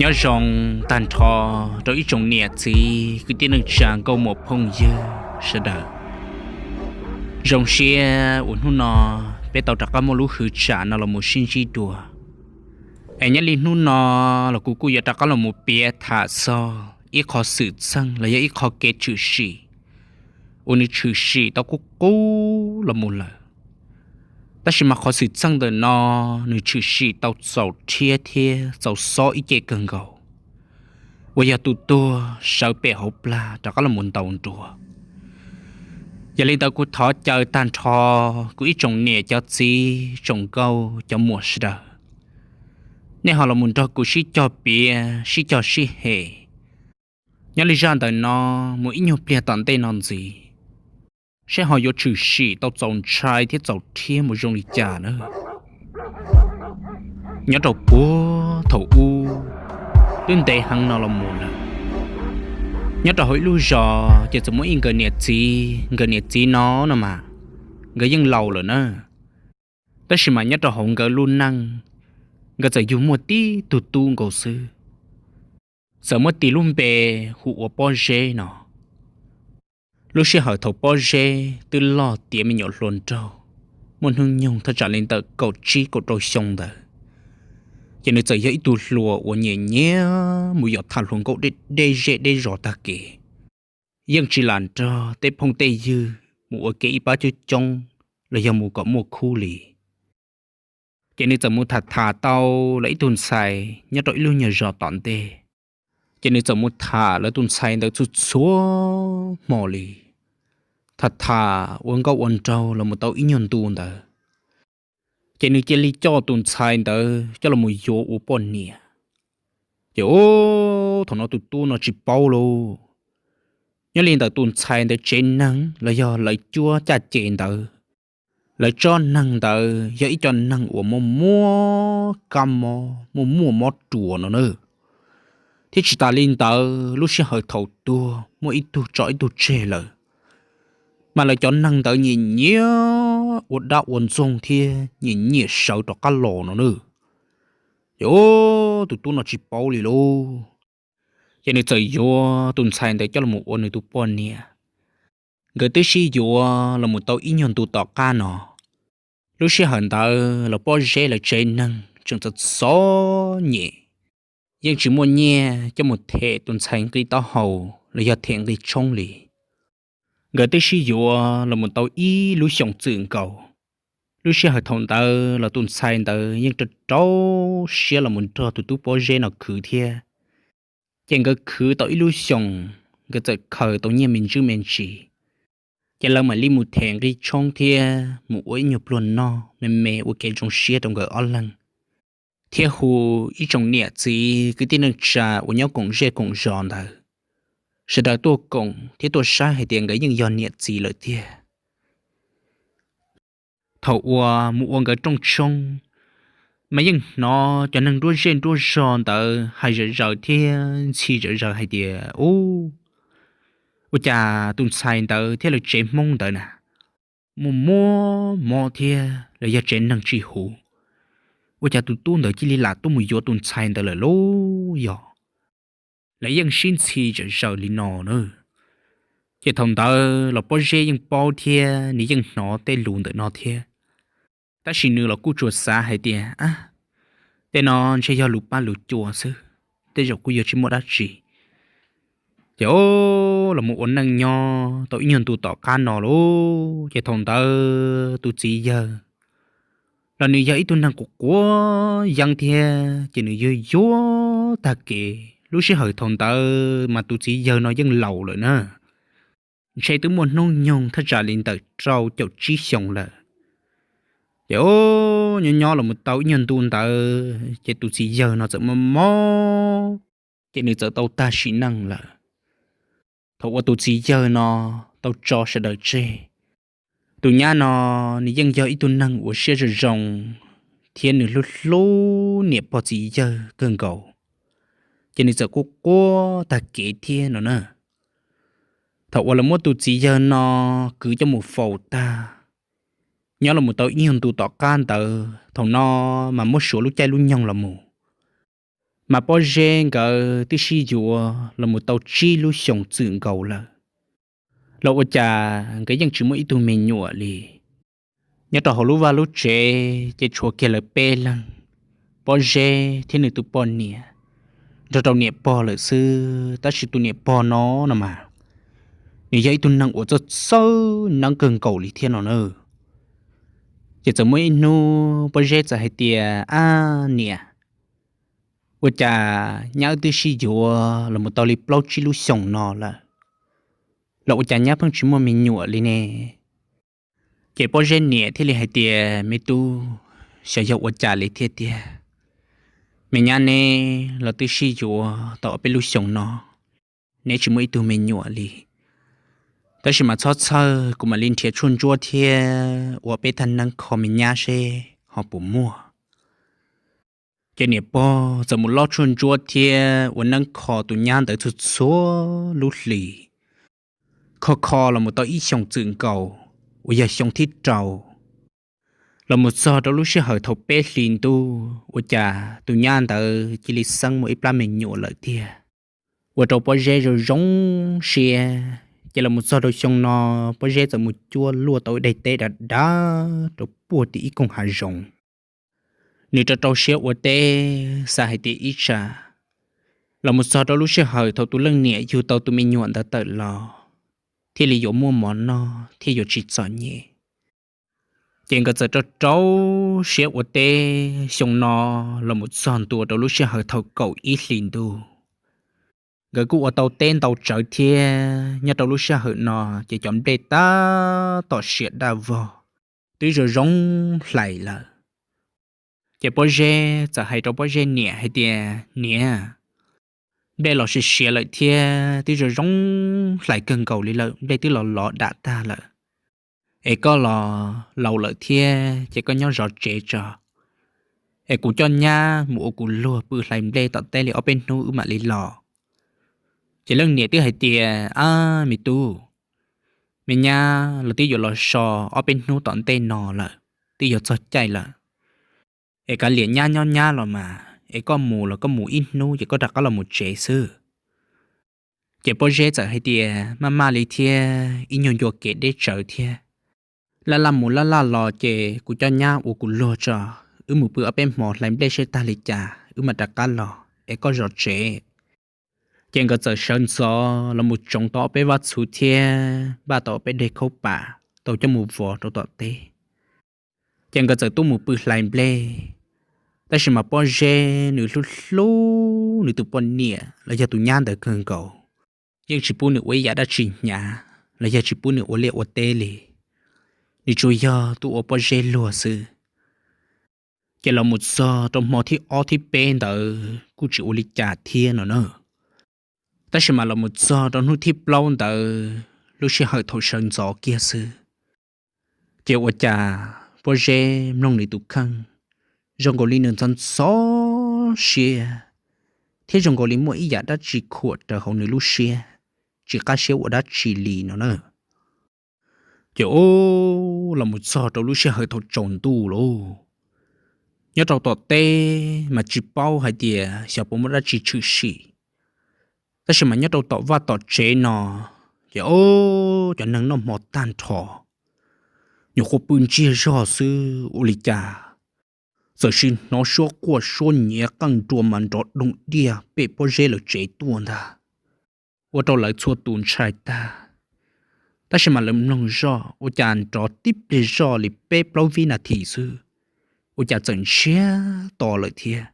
Nyob zoo tag nrho rau ib tsoom niam txiv kwv tij neej tsa nkauj muam phooj ywg sawv daws. Zoo siab uas hnub no peb tau rov qab muaj lub hwv tsam no los mus sib ntsib dua. Es nyob li hnub no los kuv kuj yuav rov qab los mus piav tham txog ib qho xwm txheej los yog ib qho kev tshwm sim uas nws tshwm sim tau qub qub los mus lawm. Tab sis mas qhov xwm txheej ntawm no nws tshwm sim tau txaus rhiab thiab txaus xob ib ce kawg nkaus, uas yog tus tuag sawv pem hauv plag rov qab los mus ntaus nruas. Yog li ntawd kuv thov caw tag nrho kuv ib tsoom niam cov txiv tsoom nkauj cov muam sawv daws, nej ho los mus nrog kuv sib cog piav sib cog sib hem nyob li zaj ntawm no mus ib nyuag pliag tom ntej no ntxiv, seb ho yuav tshwm sim tau txaus ntshai thiab txaus rhiab mus zoo li cas na. Nyob rau puag thaum ub, twb ntev heev no los mus lawm, nyob rau hauv ib lub zos ces txawm muaj ib nkawd niam txiv. Nkawd niam txiv no no mas nkawd yeej laus lawm na, tab sis mas nyob rau hauv nkawd lub neej, nkawd txawm yug muaj tib tug tub nkaus xwb, txawm muab tis lub npe hu ua Pob Zeb no. Lub sij hawm thaum Pob Zeb twb loj tiav me nyuam hluas nraug, muaj hnub nyoog thaj tsam li ntawm kaum tsib kaum rau xyoo ntawd, ces nws txawm yog ib tug hluas uas nyiam nyiam mus yos tham hluas nkauj deb deb zej deb zos tag kev, yeej tsis lam nrog tej phooj tej ywg mus ua ke ib pab coob coob los yog mus kom muaj khub li. Ces nws txawm mus tham tham tau lawv ib tug ntxhais nyob rau ib lub nyuag zos tom ntej. Ces nws txawm mus tham lawv tus ntxhais ntawd txhua txhua hmo li, tham tham ua nkauj ua nraug los mus tau ib nyuag ntu ntawd, ces nws cia li coj tus ntxhais ntawd coj los mus yuav ua poj niam. Ces ub, thaum no tus tub no tsis paub lauj, nyob li ntawm tus ntxhais ntawd tsev neeg los yog lawv cuab caj ces ntawd, lawv tsob neeg ntawd yog ib co neeg uas muaj muaj kab mob, muaj muaj mob ruas no na. Thiab tsis tas li ntawd, lub sij hawm thaum tuag muaj ib tug tso ib tug tseg lawm, mas lawv cov neeg ntawd nyiam nyiam ua dab ua ntxoog thiab nyiam nyiam sawv rov qab los no na. Ces ub, tus tub no tsis paub li lauj, ces nws txawm yuav tus ntxhais ntawd coj los ua nws tus poj niam. Nkawd twb sib yuav los mus tau ib nyuag ntu tom qab no. Lub sij hawm ntawd los Pob Zeb lawv tsev neeg tseem txom txom nyem, yeej tsis muaj nyiaj coj mus them tus ntxhais nqi taub hau los yog them nqi tshoob li. Nkawd twb sib yuav los mus tau ib lub xyoos txwm nkaus. Lub sij hawm thaum ntawd los tus ntxhais ntawd yeej rau rau siab los mus nrog tus tub Pob Zeb no khwv thiab. Ces nkawd khwv tau ib lub xyoos, nkawd txawm khaws tau nyiaj me ntsis me ntsis, ces lawv mam li mus them nqi tshoob thiab mus ua ib nyuag pluag noj me me ua kev zoo siab rau nkawd ob leeg, thiab hu ib tsoom niam txiv kwv tij neej tsa uas nyob koom zej koom zos ntawd, sawv daws tuaj koom thiab tuaj saib hais tias nkawd yeej yog niam txiv lawm tiag. Thaum uas mus ua nkawd rooj tshoob, mas yeej hnov cov neeg nruab zej nruab zog ntawd hais zom zaws thiab ntxhi zom zaws hais tias, Ub, ua cas tus ntxhais ntawd thiab lawv tsev Hmoob ntawd na, muaj muaj mob thiab los yog tsev neeg tsis huv, ua cas tus tub ntawd cia li lam tuaj mus yuav tus ntxhais ntawd lawm lauj yog? Lawv yeej sib ntxhi zom zaws li no na. Ces thaum ntawd los Pob Zeb yeej paub thiab nws yeej hnov tej lus ntawm no thiab, tab sis nws los kuj tsuas xav hais tias, A, tej no ntshe yog lus paj lus cua xwb, tej zaum kuj yuav tsis muaj dab tsi. Ces ub, los mus ua neej nyob tau ib nyuag ntu tom qab no lauj, ces thaum ntawd tus txiv yawg los nws yog ib tug neeg quav quav yeeb thiab ces nws yuag yuag tag kev. Lub sij hawm thaum ntawd mas tus txiv yawg no yeej laus lawm na, ntshe twb muaj hnub nyoog thaj tsam li ntawm rau caum tsib xyoos lawm. Ces ub, nyob nyob los mus tau ib nyuag ntu ntawd ces tus txiv yawg no txawm mob mob, ces nws txawm tau tag sim neej lawm. Thaum uas tus txiv yawg no tau tso sawv daws tseg, tus nyab no nws yeej yog ib tug neeg uas siab zoo zoo thiab nws hlub hlub niam pog txiv yawg kawg nkaus, ces nws txawm quaj quaj tag kev thiab no na. Thaum uas lawv muab tus txiv yawg no kwv coj mus faus tag, nyob los mus tau ib nyuag ntu tom qab ntawd, thaum no mas muab suav lub caij lub nyoog los mus, Mas Pob Zeb nkawd twb sib yuav los mus tau tsib lub xyoos txwm nkaus lawm, los ua cas nkawd yeej tsis muaj ib tug me nyuam li. Nyob rau hauv lub vaj lub tsev ces tshuav kiag lawv peb leeg, Pob Zeb thiab nws tus poj niam, nrog rau niam pog lawm xwb. Tab sis tus niam pog no no mas, nws yog ib tug neeg uas txawj txawj neeb kawg nkaus li thiab no na. Ces txawm muaj ib hnub Pob Zeb txawm hais tias, Ab niam, ua cas nyab wb twb sib yuav los mus tau li plaub tsib lub xyoos no lawm, los ua cas nyab pheej tsis muaj me nyuam li ne? Ces Pob Zeb niam thiaj li hais tias, Me tub, xyov yog ua cas li thiab tiag. Me nyab neb los twb sib yuav tau ob peb lub xyoos no, neb tsis muaj ib tug me nyuam li. Tab sis mas txhob txhawj, kuv mam li nrhiav tshuaj ntsuab thiab ua peb thaj neeb kho me nyab seb ho puas muaj. Ces niam pog txawm mus lob tshuaj ntsuab thiab ua neeb kho tus nyab ntawd txhua txhua lub hlis, kho kho los mus tau ib xyoos txwm nkaus, uas yog xyoo thib rau, los mus txog rau lub sij hawm thaum peb hlis ntuj, ua cas tus nyab ntawd cia li xeeb muaj ib plab me nyuam lawm tiag. Ua rau Pob Zeb zoo zoo siab, ces los mus txog rau xyoo no, Pob Zeb txawm mus cuab luaj tau ib daim teb dav dav rau puag tim ib koog hav zoov. Nws rau rau siab ua teb, xav hais tias ib tsam los mus txog rau lub sij hawm thaum tus leej niam yug tau tus me nyuam ntawd tawm los, thiaj li yuav muaj mov noj thiab yuav tsis txom nyem. Ces nkawd txawm rau rau siab ua teb xyoo no los mus txog ntua rau lub sij hawm thaum kaum ib hlis ntuj. Nkawd kuj ua tau teb ntau tsawv thiab, nyob rau lub sij hawm no ces cov nplej tab tom siav daj vog, twb zoo zoo hlais lawm. Ces Pob Zeb txawm hais rau Pob Zeb niam hais tias, Niam, nplej los siav siav lawm thiab twb zoo zoo hlais kawg nkaus li lawm, nplej twb los lov dam tag lawm. Es koj los laus lawm thiab ces koj nyob zov tsev tso, es kuv coj nyab mus ua kuv luag pw hlais nplej tom teb li ob peb hnub wb mam li los. Ces leej niam twb hais tias, Ab me tub, me nyab los twb yuav los so ob peb hnub tom ntej no lawm, twb yuav txog caij lawm. Es kav liam nyab nyob nyab los mas, es koj mus los koj mus ib hnub ces koj rov qab los mus tsev xwb. Ces Pob Zeb txawm hais tias, Maj maj li thiab, ib nyuag ncua kev deb tsawv thiab. Laj laj mus laj laj los ces kuv coj nyab ua kuv luag tso, wb mus pw ob peb hmo hlais nplej seb tag li cas wb mam rov qab los, es koj zov tsev. Ces nkawd txawm sawv ntxov los mus tsoov tau ob peb vab txhuv thiab npaj tau ob peb deg khaub pam tau coj mus vov rau tom teb. Ces nkawd txawm tuaj mus pw hlais nplej. Tab sis mas Pob Zeb nws hlub hlub nws tus poj niam los yog tus nyab ntawd kawg nkaus, yeej tsis pub nws ua ib yam dab tsi hnyav los yog tsis pub nws ua liaj ua teb li. Nws tsuas yog tuaj ua Pob Zeb luag xwb. Ces los mus txog rau hmo thib ob thib peb ntawd kuj tsis ua li cas thiab no na. Tab sis mas los mus txog rau hnub thib plaub ntawd, lub sij hawm thaum sawv ntxov kiag xwb, ces ua cas Pob Zeb mloog nws tus kheej, zoo nkaus li nws ntxhov ntxhov siab, thiab zoo nkaus li muaj ib yam dab tsi khuam raws hauv nws lub siab, tsis qab siab ua dab tsi li no na. Ces ub, los mus txog rau lub sij hawm thaum tsaus ntuj lauj, nyob rau tom teb mas tsis paub hais tias xyov puas muaj dab tsi tshwm sim, tab sis mas nyob rau tom vaj tom tsev no, ces ub, cov neeg noj hmo tag nrho, nyuam qhuav pw ntsiag zog xwb ua li cas txawm sim hnov suab quaj suab nyiav qeej nruas mas nrov doog diaj pem Pob Zeb lawv tsev tuaj ntag. Ua rau lawv txhua tus ntshai tag. Tab sis mas lawv mloog zoj ua cas nrov tib pliag zoj li peb plaub vib nas this xwb, ua cas txawm ntsiag to lawm thiab.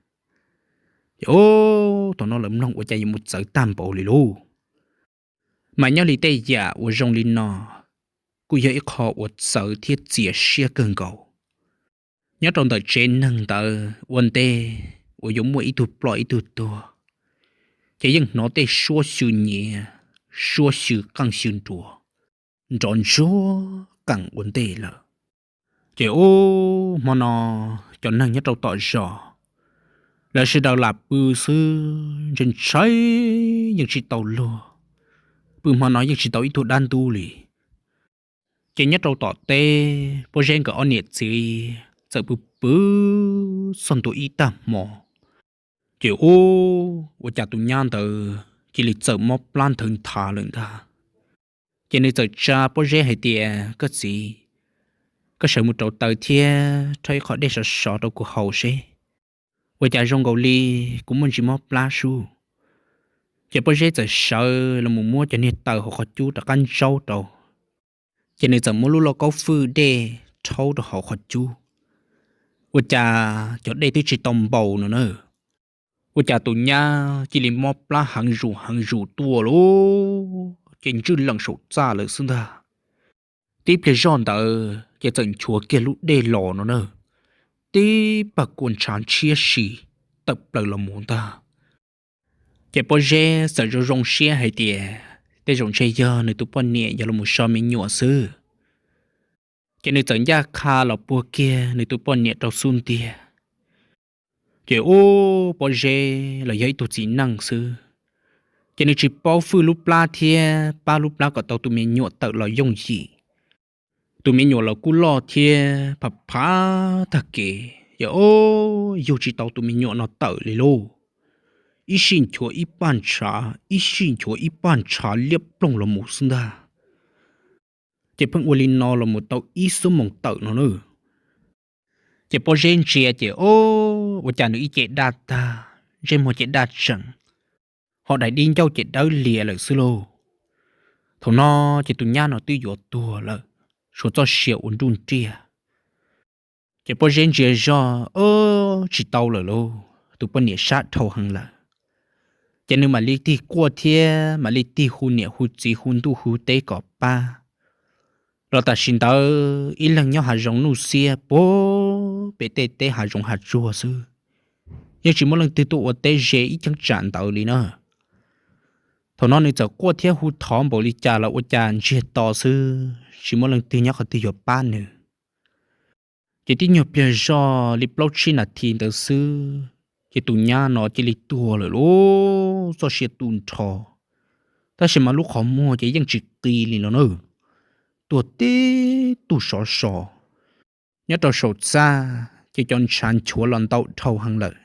Ces ub, thaum no lawv mloog ua cas yuav mus txawv tag npaum li lauj. Mas nyob li tej yam uas zoo li no kuj yog ib qho uas txawv thiab txias siab kawg nkaus. Nyob rau ntawm tsev neeg ntawd ua ntej uas yuav muaj ib tug ploj ib tug tuag, ces yeej hnov tej suab xyw nyiav, suab xyw qeej xyw nruas nrov ntsuag qees ua ntej lawm. Ces ub, hmo no cov neeg nyob rau tom zos, lawv sawv daws lam pw xwb, ntshai ntshai yeej tsis tau luag, pw hmo no yeej tsis tau ib tug dab ntub li. Ces nyob rau tom teb, Pob Zeb nkawd ob niam txiv txawm pw pw txog ntua ib tag hmo, Ces ub, ua cas tus nyab ntawd cia li txawm mob plab nthawv nthav lawm ntag. Ces nws txawm tsa Pob Zeb hais tias, Koj txiv, koj sawv mus rauv taws thiab rhaub ib qho dej sov sov rau kuv haus seb. Ua cas zoo nkaus li kuv muaj ntsis mob plab sub. Ces Pob Zeb txawm sawv los mus muab cov niag taws hauv qhov cub rov qab ntsaub rau. Ces nws txawm muab lub lauj kaub fwj dej rhaub rau hauv qhov cub. Ua cas cov dej twb tsis tau npau no na. Ua cas tus nyab cia li mob plab heev zus heev zus tuaj lauj, ces ntswj lees saum txaj lawm xwb ntag. Tib pliag zoj ntawd ces txawm nchuav kiag lub dej los no na, tib pag kua ntshav ntshiab si tawm plaws los mus ntag. Ces Pob Zeb txawm zoo zoo siab hais tias, Tej zaum ntshe yog nws tus poj niam yog los mus so me nyuam xwb. Ces nws txawm ncaj qha los puag kiag nws tus poj niam rau xub ntiag. Ces ub, Pob Zeb los yog ib tug txiv neej xwb, ces nws tsis paub fwj lub plab thiab pab lub plab kom tau tus me nyuam tawm los yooj yim. Tus me nyuam los kuj loj thiab phav phav tag kev, ces ub, yug tsis tau tus me nyuam no tawm li lauj. Ib sij nchuav ib paj ntshav, ib sij nchuav ib paj ntshav liab ploog los mus xwb ntag. Ces pheej ua li no los mus tau ib xuab moos tawm no na. Ces Pob Zeb ntsia ces ub, ua cas nws ib ce daj tag, ntsej muag ces daj tsees, ho daim di ncauj ces dawb lias lawm xwb lauj. Thaum no ces tus nyab no twb yuav tuag lawm, tshuav txoj sia ua nruj nriaj. Ces Pob Zeb ntsia zog, ub, tsis tau lawm lauj, tus poj niam sab dhau heev lawm. Ces nws mam li tig quaj thiab mam li tig hu niam hu txiv hu ntuj hu teb kom pab. Los tam sim ntawd ib leeg nyob hav zoov nuj xiab puag pem tej teb hav zoov hav tsuag xwb, yeej tsis muaj leej twg tuaj ua teb ze ib cheeb tsam ntawd li na. Thaum no nws txawm quaj thiab hu thov npaum li cas los ua cas ntsiag to xwb, tsis muaj leej twg nyob qhov twg yuav pab nws. Ces tib nyuag pliag zog li plaub tsib nas this ntawd xwb, ces tus nyab no cia li tuag lawm lauj, txoj sia tu nrho. Tab sis mas lub qhov muag ces yeej tsis qi li no na, tuag tib tug sov so. Nyob rau saum txaj ces cov ntshav nchuav los ntau dhau heev lawm.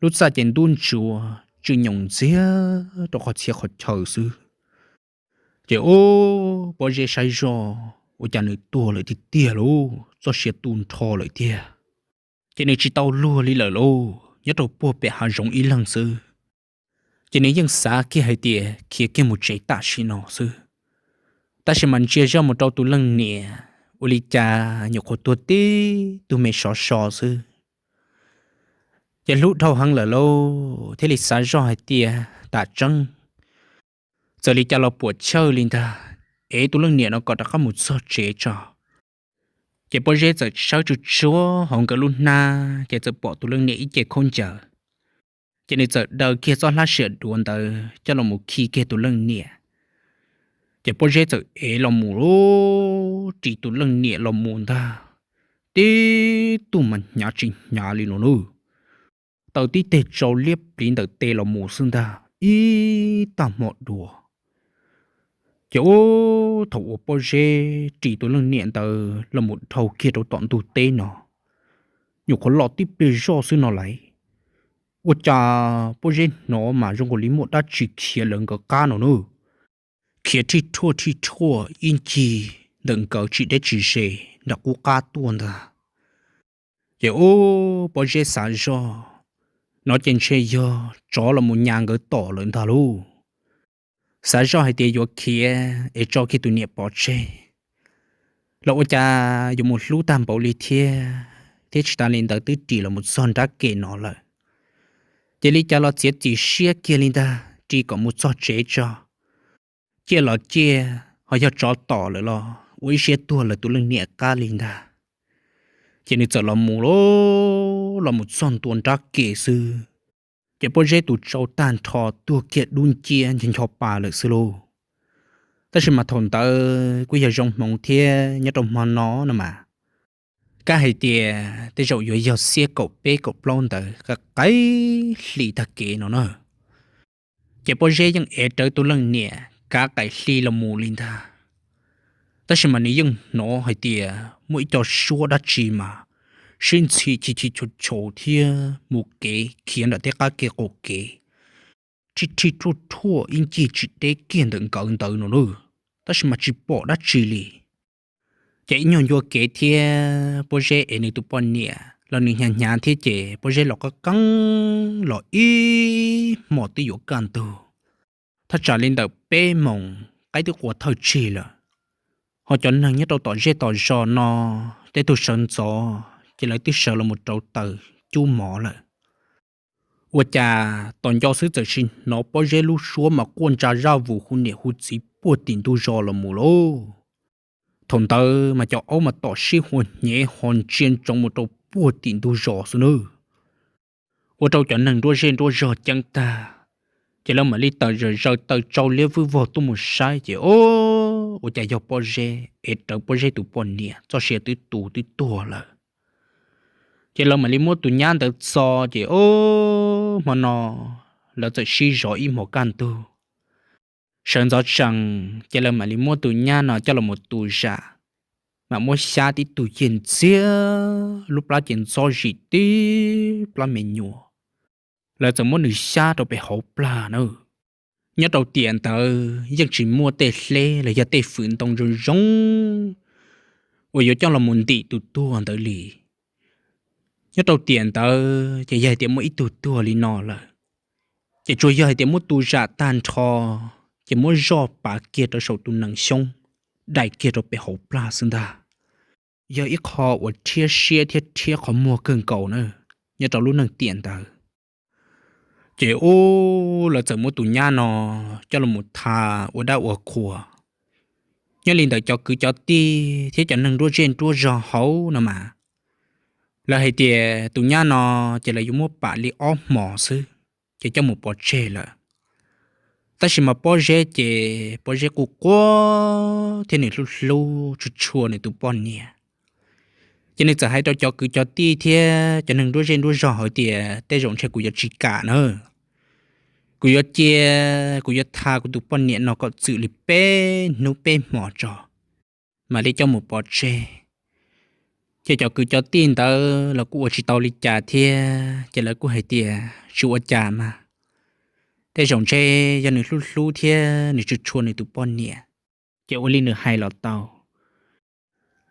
Lub txaj ces ntub ntsuav tsw nyoos ntxiag rau qhov txhia qhov chaw xwb. Ces ub, Pob Zeb saib zoj ua cas nws tuag lawm tiag tiag lauj, txoj sia tu nrho lawm tiag. Ces nws tsis tau luag li lawm lauj, nyob rau puag pem hav zoov ib leeg xwb. Ces nws yeej xav kiag hais tias khiav kiag mus tsev tam sim no xwb. Tab sis mas ntsia zoj mus rau tus leej niam, ua li cas nyuam qhuav tuag tib tug me sov so xwb. Ces hlub dhau heev lawm lauj, thiaj li xav zoj hais tias tam tseeb txawm li cas los puam chawj li ntag, ev tus leej niam no kom rov qab mus txog tsev tso. Ces Pob Zeb txawm sawv tsuag tsuag hauv nkawd lub hnab ces txawm pom tus leej niam ib ce khaub ncaws. Ces nws txawm daws kiag txoj hlab siam duav ntawd coj los mus khi kiag tus leej niam. Ces Pob Zeb txawm ev los mus, ris tus leej niam los mus ntag, tib tug mas hnyav tsis hnyav li no na, taw tib teg tsau liab pliv ntawm tes los mus xwb ntag ib tag hmo dua. Ces ub, thaum uas Pob Zeb ris tus leej niam ntawd los mus dhau kiag rau tom ntug teb no, nyuam qhuav los tib pliag zoj xwb no lauj, ua cas Pob Zeb hnov mas zoo nkaus li muaj dab tsi khiav lawv nkawd qab no na. Khiav thij thuaj thij thuaj ib ncig ntawm nkawd tsis deb tsis ze nram qub qab tuaj ntag. Ces ub, Pob Zeb xav zoj, no ces ntshe yog tsov los mus nyas nkawd tom lawm ntag lauj. Xav zoj hais tias yuav khiav es tso kiag tus niam pov tseg los ua cas yuav mus hlub tag npaum li thiab, thiab tsis tas li ntawd twb ris los mus txog nrab ke no lawm. Ces li cas los txiav txim siab kiag li ntag, ris kom mus txog tsev tso. Ciaj los ciaj, ho yog tsov tom lawm los ua ib siab tuag lawv tus leej niam qab li ntag. Ces nws txawm los mus, los mus txog ntua nrab ke xwb, ces Pob Zeb tus tsau tag nrho tuag kiag dub nciab ncho ncho pa lawm xwb lauj. Tab sis mas thaum ntawd kuj yog zoo hmoov thiab nyob rau hmo no no mas, kav hais tias tej zaum yuav yog xiab kaum peb kaum plaub ntawd, qaim hli tag kev no na. Ces Pob Zeb yeej ev rawv tus leej niam kav qaim hli los mus li ntag. Tab sis mas nws yeej hnov hais tias muaj ib co suab dab tsi mas sib ntxhi chim chim chau chau thiab mus kev khiav nram tej qab kev qaum kev, rhij rhij rhuaj rhuaj ib ncig tsis deb kiag ntawm nkawd ntawd no lauj, tab sis mas tsis pom dab tsi li. Ces ib nyuag ncua kev thiab Pob Zeb es nws tus poj niam los nws hnyav hnyav thiab ces Pob Zeb los qab qeeb los ib hmos twb yuav kaj ntug, thaj tsam li ntawm peb moos qaib twb qua thawj tsig lawm. Ho cov neeg nyob rau tom zej tom zos no tej tug sawv ntxov ces lawv twb sawv los mus rauv taws cub mov lawm. Ua cas tos nco xwb txawm sim hnov Pob Zeb lub suab mas quaj ntsa zaj vus hu niam hu txiv puag tim ntug zos los mus lauj. Thaum ntawd mas cov aub mas tom sib hua hnyev ho ntsia ntsoov mus rau puag tim ntug zos xwb nawb. Ua rau cov neeg nruab zej nruab zog ceeb tag, ces lawv mam li tawm zaws zaws taw tsau liab vwj vog tuaj mus saib ces o, ua cas yog Pob Zeb es rawv Pob Zeb tus poj niam txoj sia twb tu twb tuag lawm. Ces lawv mam li muab tus nyab ntawd txo ces o, hmo no lawv txawm sib zov ib hmos kaj ntug. Sawv ntxov tsees ces lawv mam li muab tus nyab no coj los mus tu zam, mam muab xyab tib tug cig ntxiag lub plab ces ntxob zim tib plab me nyuam. Lawv txawm muab nws xyab rau pem hauv plag na. Nyob rau tiam ntawd yeej tsis muaj tej hleb los yog tej fwm ntoo zoo zoo uas yuav coj los mus ntim tus tuag ntawd li. Nyob rau tiam ntawd ces yog hais tias muaj ib tug tuag li no lawm, ces tsuas yog hais tias muab tu zam tag nrho, ces muab zoj pav kiag rau saum tus nees xyoob, dai kiag rau pem hauv plag xwb ntag. Yog ib qho uas rhiab siab thiab rhiab qhov muag kawg nkaus na, nyob rau lub neej tiam ntawd. Ces ub, lawv txawm muab tus nyab no coj los mus tha ua dab ua qhua. Nyob li ntawd cov kwv cov tij thiab cov neeg nruab zej nruab zog hauv no mas, lawv hais tias tus nyab no ces lawv yuav muab pam li ob hmos xwb, ces coj mus pov tseg lawm. Tab sis mas Pob Zeb ces Pob Zeb quaj quaj thiab nws hlub hlub tshua tshua nws tus poj niam. Ces nws txawm hais rau cov kwv cov tij thiab cov neeg nruab zej nruab zog hais tias tej zaum ntshe kuv yuav tsis kam na, kuv yuav cia, kuv yuav tha kuv tus poj niam no kom txwm li peb hnub peb hmos tso, mam li coj mus pov tseg. Ces cov kwv cov tij ntawd los kuj ua tsis tau li cas thiab, ces lawv kuj hais tias tsis ua cas mas, tej zaum ntshe yog nws hlub hlub thiab nws tshua tshua nws tus poj niam, ces ua li nws hais los tau.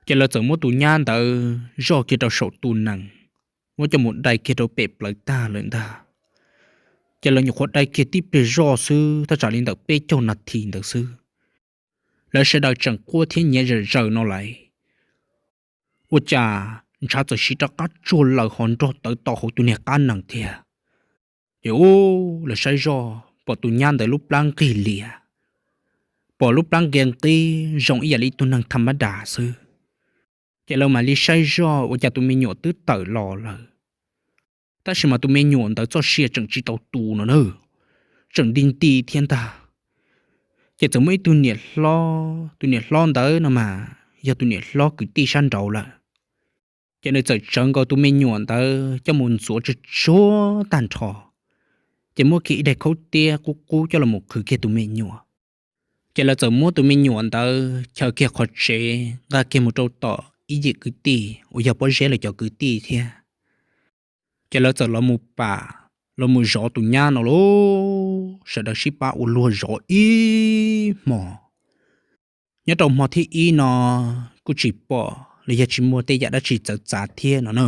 Ces lawv txawm muab tus nyab ntawd zoj kiag rau saum tus nees, muab coj mus dai kiag rau pem plawv tag lawm ntag. Ces lawv nyuam qhuav dai kiag tib pliag zoj xwb, thaj tsam li ntawm peb caug nas this ntawd xwb, lawv sawv daws tseem quaj thiab nyiav zawm zaws no lawm. Ua cas ntshav txawm siv rov qab tsuag lawm ho nrog tawv tau hauv tus niag qab nees thiab. Ces ub, lawv saib zoj pom tus nyab ntawd lub plab nqig lias, pom lub plab nqia nqib zoo ib yam li ib tug neeg tham mab das xwb. Ces lawv mam li saib zoj ua cas tus me nyuam twb tawm los lawm, tab sis mas tus me nyuam ntawd txoj sia tseem tsis tau tu no na, tseem nti nti thiab ntag. Ces txawm muaj ib tug niam hlob, tus niam hlob ntawd no mas yog tus niam hlob kwv tij sab nraud lawm. Ces nws txawm tsawv nkaus tus me nyuam ntawd coj mus ntxuav tsuag tsuag tag nrho, ces muab kiag ib daig khaub tiab qub qub coj los mus qhwv kiag tus me nyuam. Ces lawv txawm muab tus me nyuam ntawd chaws kiag qhov tsev nqa kiag mus rau tom ib yim kwv tij uas yog Pob Zeb lawv cov kwv tij thiab. Ces lawv txawm los mus pam, los mus zov tus nyab no lauj, sawv daws sib pab ua luag zov ib hmos. Nyob rau hmo thib ib no kuj tsis pom los yog tsis muaj tej yam dab tsi txawv txav thiab no na.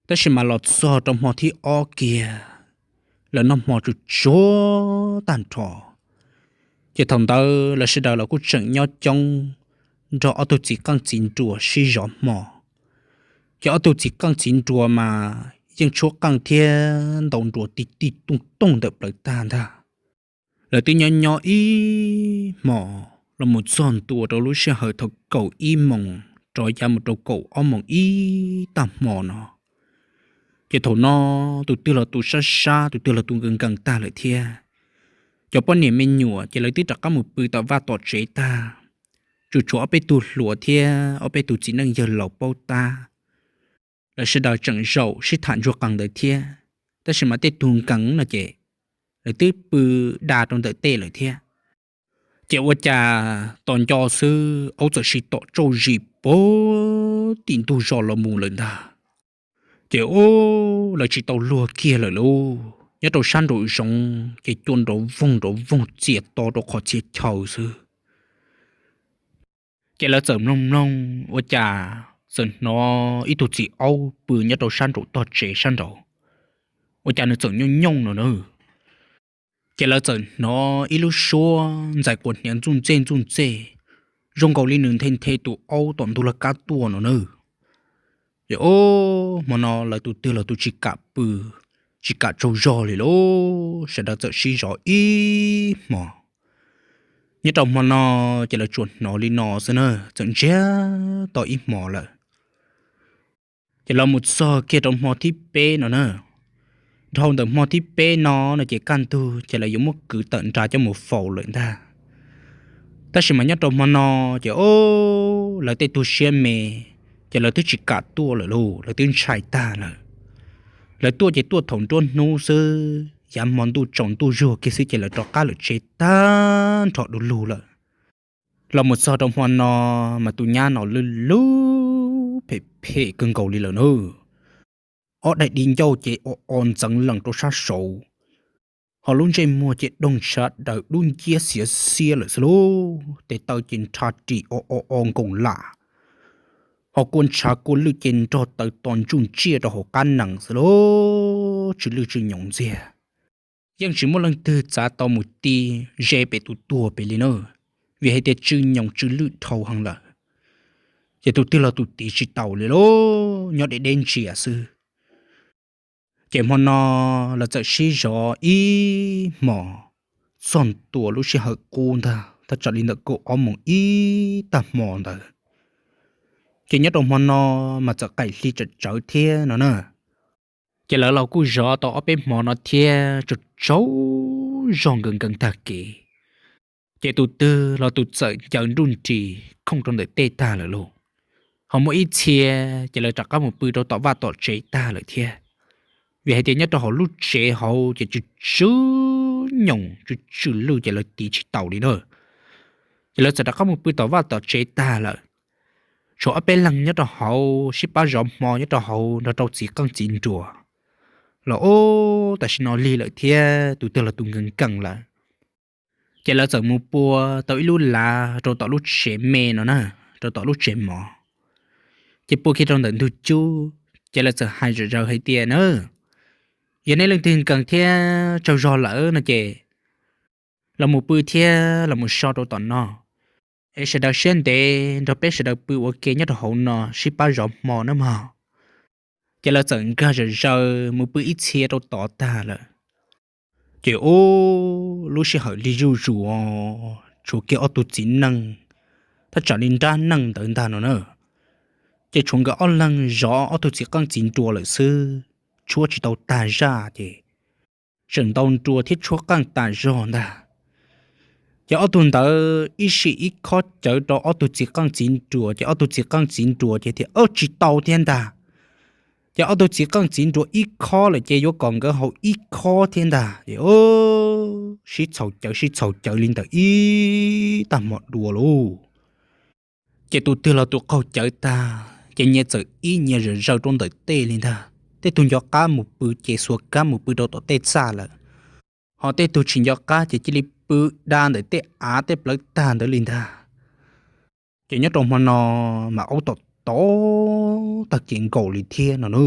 Tab sis mas los txog rau hmo thib ob kiag, lawv noj hmo tsuag tsuag tag nrho, ces thaum ntawd lawv sawv daws los kuj tseem nyob coob nrog ob tug txiv qeej txiv nruas sib zov hmo. Ces ob tug txiv qeej txiv nruas mas yeej tshuab qeej thiab ntaus nruas ti ti tooj tooj ntawm plawv tag ntag. Lawv twb nyob nyob ib hmos los mus txog ntua rau lub sij hawm thaum kaum ib moos rov yav mus rau kaum ob moos ib tag hmo no, ces thaum no tus twg los tus sab sab, tus twg los tus nkees nkees tag lawm thiab. Cov poj niam me nyuam ces lawv twb rov qab mus pw tom vaj tom tsev tag, tsuas tshuav ob peb tug hluas thiab ob peb tus txiv neej yawg laus paub tab. Lawv sawv daws tseem zaum sib tham ntsuag qees ntawd thiab, tab sis mas tej tug nkees no ces lawv twb pw da rau ntawm tej lawm thiab. Ces ua cas tos nco xwb aub txawm sim tom tsauj zis puag tim ntug zos los mus lawm ntag. Ces ub, lawv tsis tau luag kiag lawm lauj, nyob rau sab nraum zoov ces cua nrov voog nrov voog txias to rau qhov txhia chaw xwb. Ces lawv txawm mloog mloog ua cas txawm hnov ib tug txiv aub pw nyob rau sab nraum tog tsev sab nraud, ua cas nws txawm nyooj nyooj no na. Ces lawv txawm hnov ib lub suab ntxais quas hniav ntxuj ntxej ntxuj ntxej, zoo nkaus li nws nthe nthe tus aub tom ntug laj kab tuaj no na. Ces ub, hmo no lawv tus twg los tus tsis kam pw, tsis kam tsaug zog li lauj, sawv daws txawm sib zov ib hmos. Nyob rau hmo no ces lawv tsuas hnov li no xwb na, txawm ntsiag to ib hmos lawm. Ces los mus txog kiag rau hmo thib peb no na, dhau ntawm hmo thib peb no no ces kaj ntug ces lawv yuav muab kwv tawm nra coj mus faus lawm ntag. Tab sis mas nyob rau hmo no ces ub, lawv tej tug siab me, ces lawv twb tsis kam tuaj lawm lauj, lawv twb ntshai tag lawm. Lawv tuaj ces tuaj thaum nruab hnub xwb, yav hmo ntuj tsaus ntuj zuag kiag xwb ces lawv rov qab lawm tsev tag nrho du lug lawm. Los mus txog rau hmo no mas tus nyab no lwj lub phem phem kawg nkaus li lawm na. Ob daim di ncauj ces o o ntxeev lees rau sab saud, ho lub ntsej muag ces doog ntshav daws dub nciab xiav xiab lawm xwb lauj, tes taw ces nrha ris o o o nkoos lam, ho kua ntshav kua lwj ces nrog taws to ntsuj ntsiaj rau hauv qab nees xwb lauj, tsw lwj tsw nyoos ntxiag. Yeej tsis muaj leej twg txav tau mus ti ze pem tus tuag pem li na, vim hais tias tsw nyoos tsw lwj dhau heev lawm. Ces tus twg los tus tiv tsis taus li lauj, nyob deb deb ntsia xwb. Ces hmo no lawv txawm sib zov ib hmos txog ntua lub sij hawm qub ntag, thaj tsam li ntawm kaum ob moos ib tag hmo ntawd. Ces nyob rau hmo no mas txawm qaim hli tsawm tsawv thiab no na. Ces lawv los kuj zov tau ob peb hmo no thiab tsaug tsaug zog nkees nkees tag kev. Ces tus twg los tus txawm ncaws nruj nris khooj rau ntawm tej tag lawm lauj. Ho muaj ib txhia ces lawv rov qab mus pw rau tom vaj tom tsev tag lawm thiab. Vim hais tias nyob rau hauv lub tsev hauv ces tsw tsw nyoos tsw tsw lwj ces lawv tiv tsis taus li na. Ces lawv txawm rov qab mus pw tom vaj tom tsev tag lawm. Tshuav ob peb leeg nyob rau hauv sib pab zov hmo nyob rau hauv nrog rau txiv qeej txiv nruas los ub, tam sim no lig lawm thiab tus twg los tus nkees nkees lawm. Ces lawv txawm mus pua tau ib lub lav rau tom lub tsev me no na, rau tom lub tsev mov. Ces pua kiag rau ntawm ntug cub ces lawv txawm hais zom zaws hais tias na, yog nej leej twg nkees thiab tsaug zog lawm no ces los mus pw thiab los mus so rau tom no, es sawv daws siab ntev nrog peb sawv daws pw ua ke nyob rau hauv no sib pab zov hmo nawb mog. Ces lawv txawm nkag zom zaws mus pw ib txhia rau tod tag lawm. Ces ub, lub sij hawm lig zuj zus, tshuav kiag ob tug txiv neej, thaj tsam li nrab neej ntawd ntag no na. Ces tshuav nkawd ob leeg zov ob tug txiv qeej txiv nruas lawm xwb, tshuab tsis tau tag zaj ces tseem ntaus nruas thiab tshuab qeej tas zog ntag. Ces ob tug ntawd ib sij ib khob cawv rau ob tug txiv qeej txiv nruas, ces ob tug txiv qeej txiv nruas ces tias, Aub, tsis tau thiab ntag. Ces ob tug txiv qeej txiv nruas ib khob lawm ces yuav kom nkawd haus ib khob thiab ntag. Ces sib txhaum cawv sib txhaum cawv li ntawm ib tag hmo dua lauj. Ces tus twg los tus qaug cawv tag ces nyias txawm ib nyias zom zaws rau ntawm tej li ntag. Tej tug nco qab mus pw ces xuas kab mus pw rau tom tej txaj lawm, ho tej tug tsis nco qab ces cia li pw da ntawm tej av tej plawv tag ntawd li ntag. Ces nyob rau hmo no mas aub tom tod tag kev nkaus li thiab no na.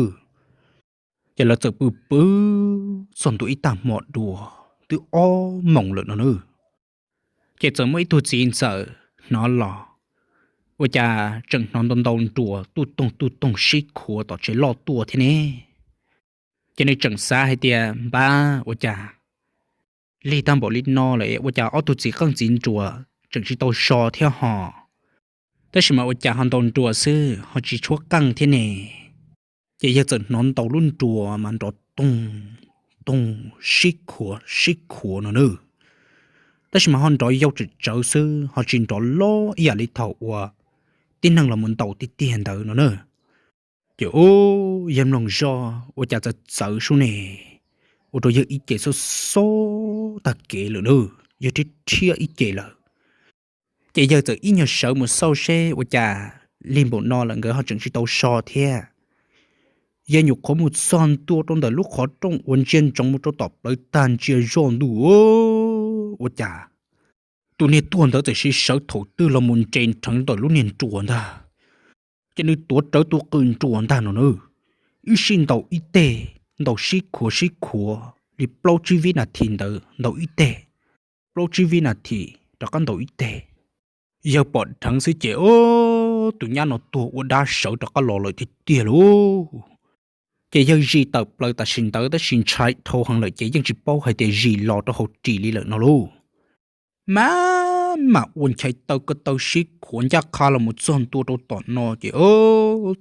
Ces lawv txawm pw pw txog ntua ib tag hmo dua, twb ob moos lawm no na. Ces txawm muaj ib tug txiv ntxawm hnov los, ua cas tseem hnov ntau ntau nruas tuj toog tuj toog sib khuav tom tsev loj tuaj thiab ne. Ces nws tseem xav hais tias, Npab, ua cas lig tag npaum li no lawm ua cas ob tug txiv qeej txiv nruas tseem tsis tau so thiab ho, tab sis mas ua cas ho ntau nruas xwb ho tsis tshuab qeej thiab ne? Ces yawg txawm hnov ntau lub nruas mas nrov toog toog sib khuav sib khuav no na, tab sis mas ho nrov yau tsawm tsawv xwb ho tsis nrov loj ib yam li thaum uas tib neeg los mus ntaus tiag tiag ntawd no na. Ces ub, yawg mloog zoj ua cas txawv txawv sub ne, ua rau yawg ib ce xob xob tag kev lawm na, yawg rhiab rhiab ib ce lawm. Ces yawg txawm ib nyuag sawv mus xauj seb ua cas lig npaum no lawm nkawd ho tseem tsis tau so thiab. Yawg nyuam qhuav mus txog ntua rau ntawm lub qhov rooj uas ntsia ntsoov mus rau tom plawv tag ntsia zoj ntuj, ua cas tus niag tuag ntawd txawm sawv thaum twg los mus nres nrheev ntawm lub niag nruas ntag. Ces nws tuav rawv tus qws nruas ntag no na, ib sij ntaus ib teg, ntaus sib khuav sib khuav li plaub tsib vib nas this ntawd ntaus ib teg, plaub tsib vib nas this rov qab ntaus ib teg. Yawg pom dheev xwb ces, o, tus nyab no tuag ua dab sawv rov qab los lawm tiag tiag lauj. Ces yawg zis tawm plaws tam sim ntawd tab sis ntshai dhau heev lawm ces yeej tsis paub hais tias zis los rau hauv ris li lawm no lauj. Mas mam ua nchais taw ko taw sib khuav ncaj qha los mus txog ntua rau tom no ces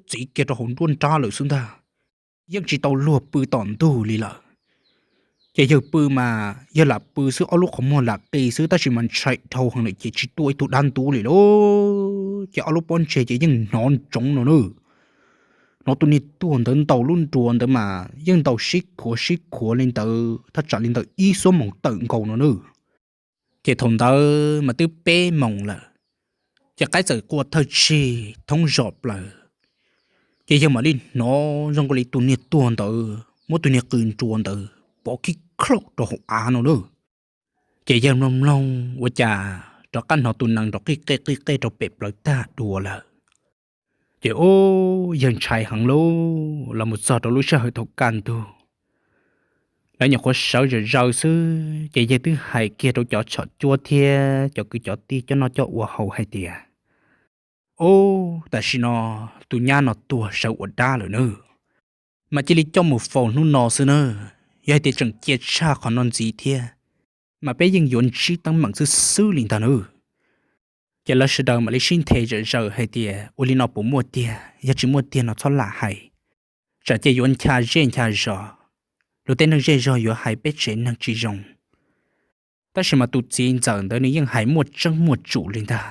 txiv kiag rau hauv nruab nrab lawm xwb ntag. Yeej tsis tau luag pw tom ntug li lawm. Ces yawg pw mas yawg lam pw xwb, ob lub qhov muag lam qi xwb tab sis mas ntshai dhau heev lawm ces tsis tuaj ib tug dab ntub li lauj. Ces ob lub pob ntseg ces yeej hnov ntsoov no na. Hnov tus niag tuag ntawd ntaus lub nruas ntawd mas yeej ntaus sib khuav sib khuav li ntawd thaj tsam li ntawm ib xuab moos tawm nkaus no na. Ces thaum ntawd mas twb peb moos lawm, ces qaib txawm qua thawj tsig thoob zos plaws. Ces yawg mam li hnov zoo nkaus li tus niag tuag ntawd muab tus niag qws nruas ntawd pov khib khlaum rau hauv av no na. Ces yawg mloog mloog ua cas rov qab hnov tus nees nrov qij qej qij qej rau pem plawv tag dua lawm. Ces ub, yawg ntshai heev lauj, los mus txog rau lub sij hawm thaum kaj ntug, lawv nyuam qhuav sawv zom zaws xwb ces yawg twb hais kiag rau cov chom cuab thiab cov kwv cov tij coj noj coj ua haus hais tias, ub, tam sim no tus nyab no tuag sawv ua dab lawm nawb, mas cia li coj mus faus hnub no xwb nawb, yog hais tias tseem cia tshaj qhov no ntxiv thiab mas peb yeej yuav ntsib teeb meem xwb xwb li ntag nawb. Ces lawv sawv daws mam li sib nthe zom zaws hais tias ua li no puas muaj tiag, yog tsis muaj tiag no txhob lam hais, tsam ces yuav ncha zej ncha zos, luag tej neeg zej zog yuav hais peb tsev neeg tsis zoo. Tab sis mas tus txiv ntxawm ntawd nws yeej hais muaj tseeb muaj tsum li ntag.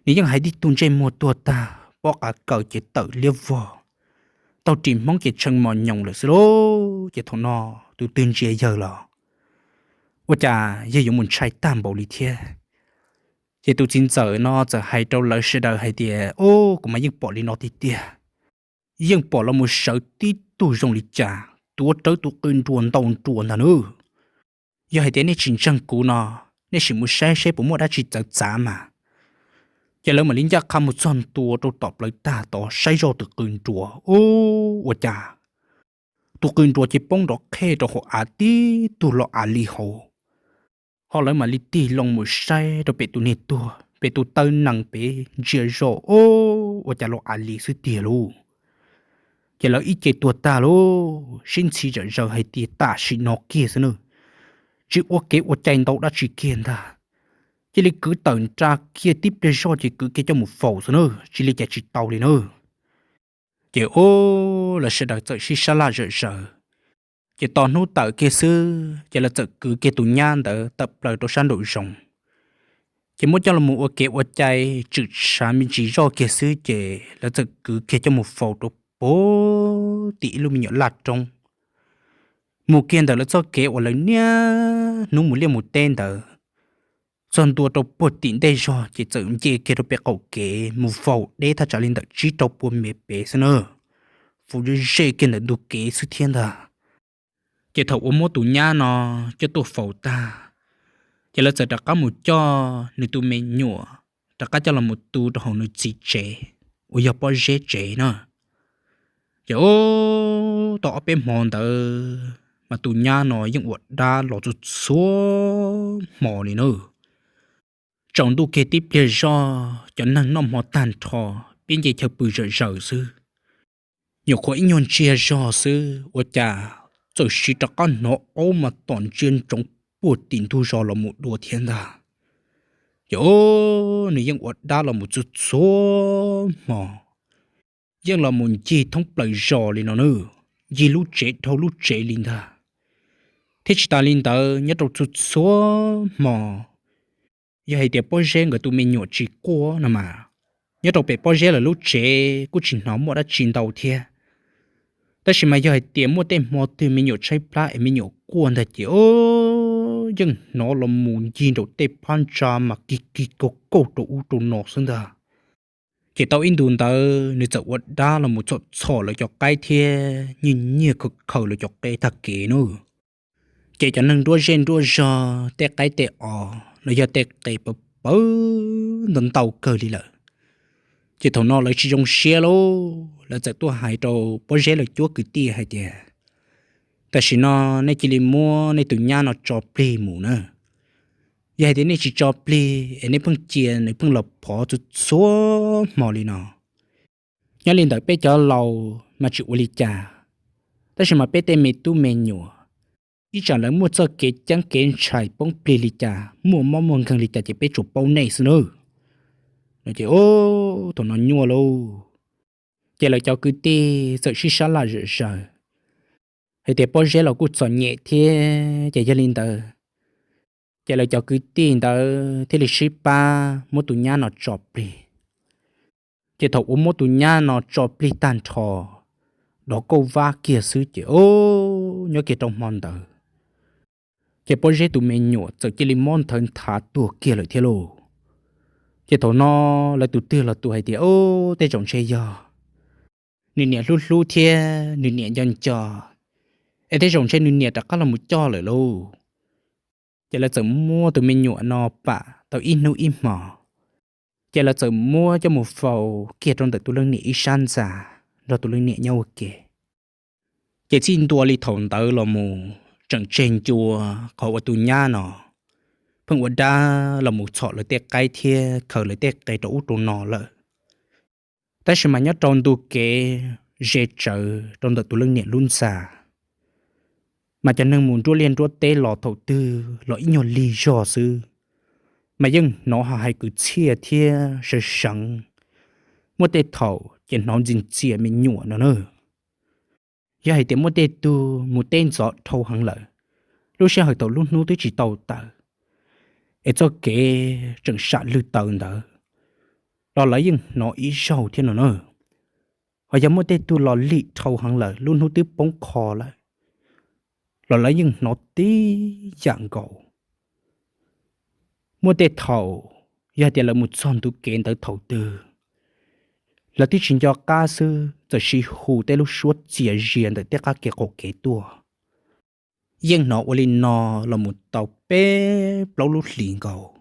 Nws yeej hais tib tug ntsej muag tuag tag pob qav kaws ces tawm liab vog, taug ris hmoob ces tshee mos nyoos lawm xwb lauj. Ces thaum no tus twg ntsia yawg los ua cas yawg yuav mus ntshai tag npaum li thiab. Ces tus txiv ntxawm no txawm hais rau lawv sawv daws hais tias, ub, kuv mas yeej pom li no tiag tiag. Yeej pom los mus sawv tib tug zoo li cas tuav rawv tus qws nruas ntaus nruas ntag nawb. Yog hais tias nej tsis ntseeg kuv no, nej sim mus saib seb puas muaj dab tsi txawv txav mas. Ces lawv mam li ncaj qha mus txog ntua rau tom plawv tag tod saib zoj tus qws nruas, ub, ua cas tus qws nruas ces poob nrov qhej rau hauv av tib tug los av li hauv. Ho lawv mam li tig loo mus saib rau pem tus niag tuag pem tus taw nees pem ntsia zoj, ub, ua cas los av li xwb tiag lauj. Ces lawv ib ce tuag tag lauj, sib ntxhi zom zaws hais tias tam sim no kiag xwb nawb, tsis ua kev ua cai ntau dab tsi kiag ntag. Cia li kwv tawm nra kiag tib pliag zoj ces kwv kiag coj mus faus xwb nawb, tsis li cas tsis tau li nawb. Ces ub, lawv sawv daws txawm sib sab laj zom zaws. Ces tos hnub tawm kiag xwb ces lawv txawm kwv kiag tus nyab ntawd tawm plaws rau sab nraum zoov. Ces muab coj los ua kev ua cai tswm tshav me ntsis zoj kiag xwb ces lawv txawm kwv kiag coj mus faus rau puag tim ib lub me nyuam laj roob. Mus kiag ntawm lawv txoj kev uas lawv niaj hnub mus liaj mus teb ntawd, txog ntua rau puag tim ntej zog ces txawm nce kiag rau pem qaum kev mus faus deb thaj tsam li ntawm tsib rau pua mev pem xwb na. Faus ze ze kiag ntawm ntug kev xwb thiab ntag. Ces thaum uas muab tus nyab no coj tuaj faus tag, ces lawv txawm rov qab mus coj nws tus me nyuam rov qab coj los mus tu rau hauv nws txiv tsev uas yog pob zeb tsev na. Ces ub, tau ob peb hmo ntawd mas tus nyab no yeej ua dab los txhua txhua hmo li na. Tsaus ntuj kiag tib pliag zoj cov neeg noj hmo tag nrho, pib nce chaw pw zom zaws xwb. Nyuam qhuav ib nyuag ntsiag zog xwb ua cas txawm sim rov qab hnov aub mas tom ntsia ntsoov puag tim ntug zos los mus dua thiab ntag. Ces ub, nws yeej ua dab los mus txhua txhua hmo, yeej los mus ncig thoob plaws zos li no na, ncig lub tsev dhau lub tsev li ntag. Thiab tsis tas li ntawd nyob rau txhua txhua hmo, yog hais tias pob zeb nkawd tus me nyuam tsis quaj no mas, nyob rau pem pob zeb lawv lub tsev kuj tsis hnov muaj dab tsi ntau thiab. Tab sis mas yog hais tias muaj tej hmo twg me nyuam tshaib plab es me nyuam quaj ntag ces ub, yeej hnov los mus ncig nraum tej phab ntsa mas kig kig kauj kauj rau ub rau no xwb ntag. Ces tau ib ntus ntawd nws txawm ua dab los mus txhom txhom lawv cov qaib thiab nyiag nyiag khaws khaws lawv cov qaib tag kev na. Ces cov neeg nruab zej nruab zog tej qaib tej os los yog tej qe pawv pawv ntau ntau kawg li lawm. Ces thaum no lawv tsis zoo siab lauj, lawv txawm tuaj hais rau Pob Zeb lawv cuab kwv tij hais tias, tam sim no nej cia li muab nej tus nyab no tso plig mus na. Yog hais tias nej tsis tso plig es nej pheej cia nws pheej los phov txhua txhua hmo li no, nyob li ntawd peb cov laus mas tsis ua li cas, tab sis mas peb tej me tub me nyuam, ib tsam lawv muaj txoj kev ceeb kev ntshai poob plig li cas, muaj mob muaj nkeeg li cas ces peb tsuas paub nej xwb nawb. Ces thaum no nyuaj lauj, ces lawv cov kwv tij txawm sib sab laj zom zaws hais tias Pob Zeb los kuj txom nyem thiab ces yog li ntawd, ces lawv cov kwv tij ntawd thiaj li sib pab muab tus nyab no tso plig. Ces thaum uas muab tus nyab no tso plig tag nrho, dov kauj vab kiag xwb ces o, nyob kiag rau hmo ntawd, ces Pob Zeb tus me nyuam txawm cia li mob nthawv nthav tuag kiag lawm thiab lauj. Ces thaum no lawv tus twg los tus hais tias, o, tej zaum ntshe yog nws niam hlub hlub thiab nws niam nco nco, es tej zaum ntshe nws niam rov qab los mus coj lawm lauj. Ces lawv txawm muab tus me nyuam no pam tau ib hnub ib hmo, ces lawv txawm muab coj mus faus kiag rau ntawm tus leej niam ib sab ntxa, nrog tus leej niam nyob ua ke. Ces txij ntua li thaum ntawd los mus tseem tseg ncua qhov uas tus nyab no pheej ua dab los mus txhom lawv tej qaib thiab khaws lawv tej qe rau ub rau no lawm. Tab sis mas nyob rau ntu kev ze tsawv rau ntawm tus leej niam lub ntxa, mas cov neeg mus nruab liaj nruab teb los thaum twg los ib nyuag lig zog xwb, mas yeej hnov ho hais kwv txhiaj thiab sawv seev, muaj tej thaum ces hnov ntxias ntxias me nyuam no na. Yog hais tias muaj tej tug mus teb ntxov dhau heev lawm, lub sij hawm thaum lub hnub twb tsis tau tawm, es txoj kev tseem sam lwg taws ntawd los lawv yeej hnov ib zaug thiab no na. Ho yog muaj tej tug los lig dhau heev lawm, lub hnub twb poob qho lawm, los lawv yeej hnov tib yam nkaus. Muaj tej thaum yog tias lawv mus txog ntu kev ntawd thaum twg, lawv twb tsis nco qab xwb txawm sib hu tej lub suab txias zias ntawm tej qab kev qaum kev tuaj. Yeej hnov ua li no los mus tau peb plaub lub hlis nkaus,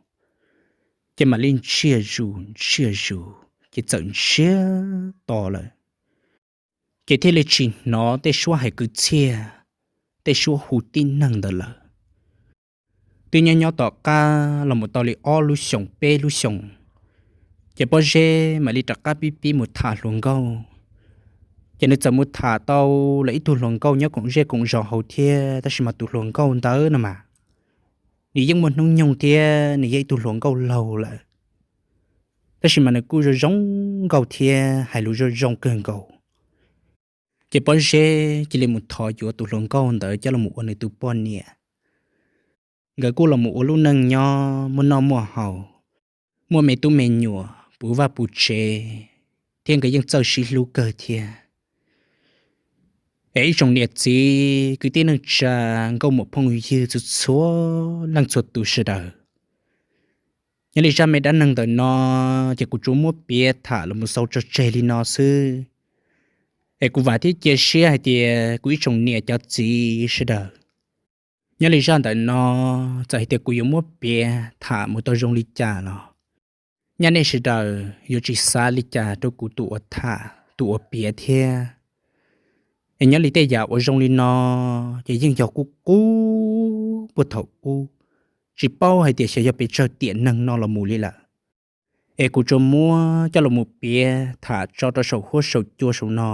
ces mam li ntsiag zus ntsiag zus ces txawm ntsiag to lawm, ces thiaj li tsis hnov tej suab hais kwv txhiaj, tej suab hu tib neeg ntawd lawm. Twb nyob nyob tom qab los mus tau li ob lub xyoos peb lub xyoos, ces Pob Zeb mam li rov qab pib pib mus tham hluas nkauj. Ces nws txawm mus tham tau lawv ib tug hluas nkauj nyob koom zej koom zos hauv thiab, tab sis mas tus hluas nkauj ntawd no mas nws yeej muaj hnub nyoog thiab nws yog ib tug hluas nkauj laug lawm, tab sis mas nws kuj zoo zoo nkauj thiab hais lus zoo zoo kawg nkaus. Ces Pob Zeb cia li mus thov yuav tus hluas nkauj ntawd coj los ua nws tus poj niam. Nkawd kuj los mus ua lub neej nyob muaj noj muaj haus, muaj me tub me nyuam puv vaj puv tsev, thiab nkawd yeej txawj sib hlub kawg thiab. Es ib tsoom niam txiv kwv tij neej tsa, nkauj muam phooj ywg txhua txhua leej txhua tus sawv daws, nyob li zaj me dab neeg ntawm no ces kuv tsuas muab piav tham los mus xaus tso tseg li no xwb. Es kuv vam thiab cia siab hais tias kuv ib tsoom niam cov txiv sawv daws, nyob li zaj ntawm no, txawm hais tias kuv yuav muab piav tham mus tau zoo li cas los nyaj nej sawv daws yuav tsis xav li cas rau kuv tus uas tham tus uas piav thiab. Es nyob li tej yam uas zoo li no ces yeej yog qub qub puag thaum ub, tsis paub hais tias xyov yog pes tsawg tiam neeg no los mus li lawm. Es kuv tsuas muab coj los mus piav tham tso rau saum huab saum cua saum no,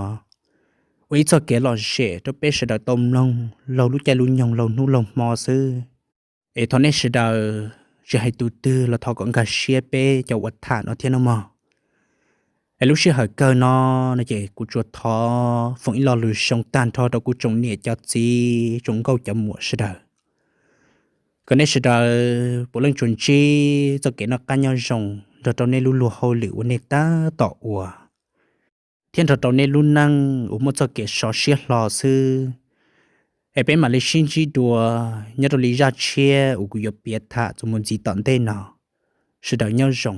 ua ib txoj kev lom zem rau peb sawv daws tau mloog laug lub caij lub nyoog laug hnub laug hmo xwb. Es thov nej sawv daws tsis hais tus twg los thov kom nkag siab peb cov uas tham no thiab nawb mog. Es lub sij hawm kawg no no ces kuv tsuas thov foom ib lo lus zoo tag nrho rau kuv tsoom niam cov txiv tsoom nkauj cov muam sawv daws, kom nej sawv daws puav leej tsuas ntsib txoj kev noj qab nyob zoo nrog rau nej lub luag hauj lwm uas nej tab tom ua, thiab nrog rau nej lub neej uas muaj txoj kev sov siab hlo xwb. Es peb mam li sib ntsib dua nyob rau li zaj tshiab uas kuv yuav piav tham txuas mus ntxiv tom ntej no. Sawv daws nyob zoo.